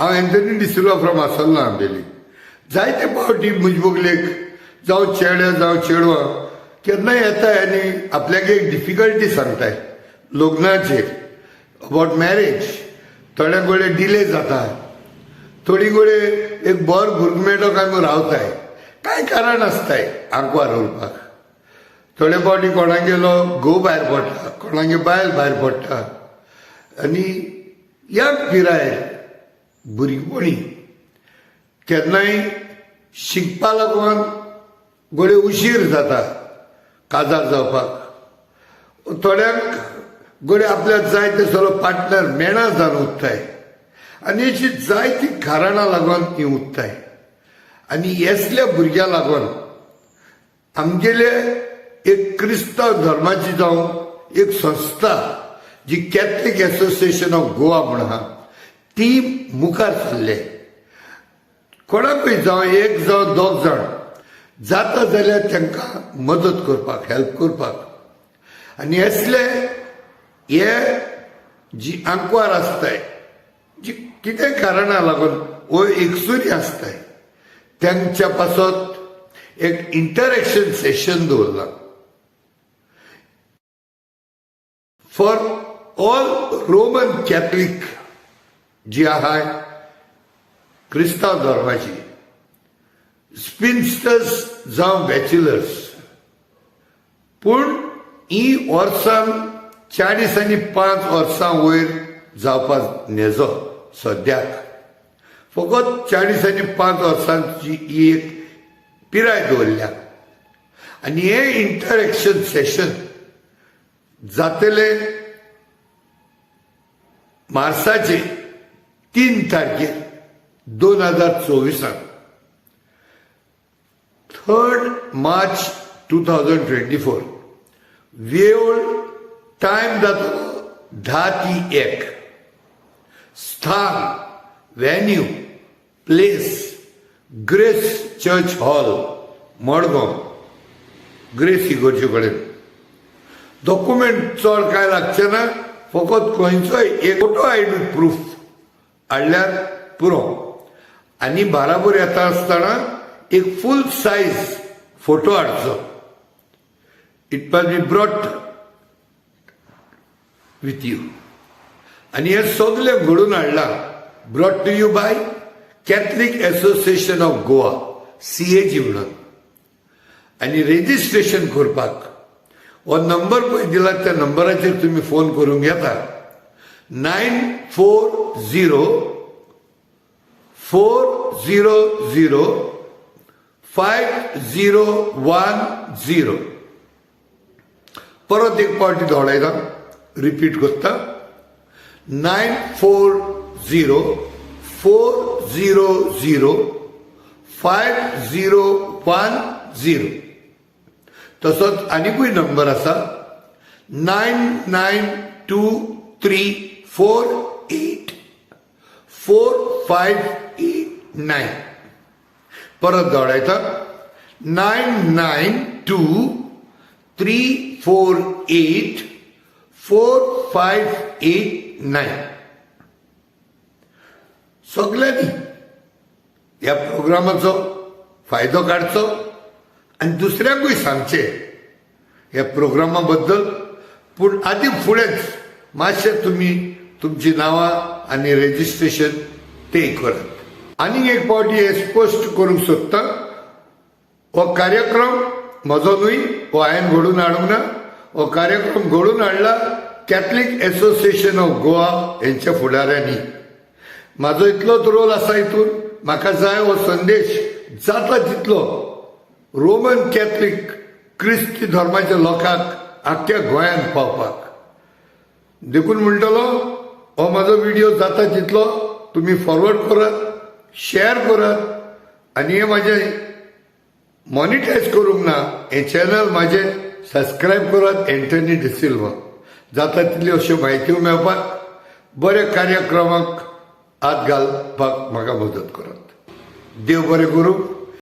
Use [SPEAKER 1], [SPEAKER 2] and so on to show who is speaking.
[SPEAKER 1] हांव Anthony D'Silva from आसोल्ला Ambelim. जायते फावटी म्हजे बगलेक जावं चेडे जावं चेडवां केन्नाय येताय आनी आपल्याक एक डिफिकल्टी सांगताय लग्नाचेर, अबावट मॅरेज. थोड्या कडेन डिले जाता, थोडी कडेन एक बरो भुरगो मेळटो काय म्हूण रावताय. कांय कारण आसताय आंकवार उरपाक. थोडे फावटी कोणागेलो घोव भायर पडटा, कोणागे बायल भायर पडटा आनी ह्या पिरायेर भुरगेपणी केन्नाय शिकपा लागून घडये उशीर जाता काजार जावपाक. थोड्यांक घडये आपल्याक जाय तसलो पार्टनर मेळना जावन उत्ताय आनी अशी जायतीं कारणां लागून ती उत्ताय. आनी असल्या भुरग्यां लागून आमगेले एक क्रिस्तांव धर्माची जावं एक संस्था जी कॅथलीक एसोसिएशन ऑफ गोवा म्हूण आहा, ती मुखार सरले. कोणाकूय जावं, एक जावं दोग जाण जाता जाल्यार तांकां मदत करपाक, हेल्प करपाक. आनी असले हे जी आंकवार आसताय, जी कितें कारणां लागून वो एकसुरी आसताय, तांच्या पासत एक इंटरेक्शन सेशन दवरलां फॉर ऑल रोमन कॅथलीक जी आहाय क्रिस्तांव धर्माची, स्पिन्स्टर्स जावं बॅचलर्स, पूण ही वर्सां 40 आनी 5 वर्सां वयर जावपाक नेजो. सद्याक फकत 40 आनी 5 वर्सांची ही एक पिराय दवरल्या. आनी हें इंटरेक्शन सेशन जातलें मार्साचे 3 तारखेर 2024, 3 March 2024. वेळ टायम जातलो 10 ती 1. स्थान, venue, place, grace church hall, Madgaon, grace इगर्जे कडेन. डॉक्युमेंट चड कांय लागचे ना, फकत खंयचोय एक फोटो आयडी प्रूफ हाडल्यार पुरो आनी बाराबर येता आसतना एक फूल सायज फोटो हाडचो. It must be brought with you. आनी हें सगळें घडून हाडलां, brought to you by Catholic Association of Goa, CAG म्हणून. आनी रेजिस्ट्रेशन करपाक हो नंबर पळय दिला, त्या नंबराचेर तुमी फोन करूंक येता, 9404005010. परत एक पावटी दोडायता, रिपीट करता, 9404005010. तसोच आनिकूय नंबर आसा, 9923484589. परत दोडायता, 9923484589. सगल्यांनी ह्या प्रोग्रामाचो फायदो काडचो आनी दुसऱ्यांकूय सांगचें ह्या प्रोग्रामा बद्दल. पूण आदी फुडेंच मातशें तुमी तुमची नांवां आनी रेजिस्ट्रेशन ते करात. आनीक एक फावटी हें स्पश्ट करूंक सोदता, हो कार्यक्रम म्हजो न्हय, हो हांवें घडोवन हाडूंक ना. हो कार्यक्रम घडोवन हाडला कॅथलीक एसोसिएशन ऑफ गोवा हेंच्या फुडाऱ्यांनी. म्हाजो इतलोच रोल आसा हितून. म्हाका जाय हो संदेश जाता तितलो रोमन कॅथलीक क्रिस्ती धर्माच्या लोकांक आख्ख्या गोंयांत पावपाक. देखून म्हणटलो, हो म्हाजो व्हिडिओ जाता तितलो तुमी फॉरवर्ड करात, शेअर करात आनी हे म्हाजें मॉनिटायज करूंक ना हें चॅनल म्हाजें सबस्क्रायब करात, एंटनी डिसिल्वा. जाता तितल्यो अश्यो म्हायत्यो मेळपाक, बऱ्या कार्यक्रमाक हात घालपाक म्हाका मदत करात. देव बरें करूं.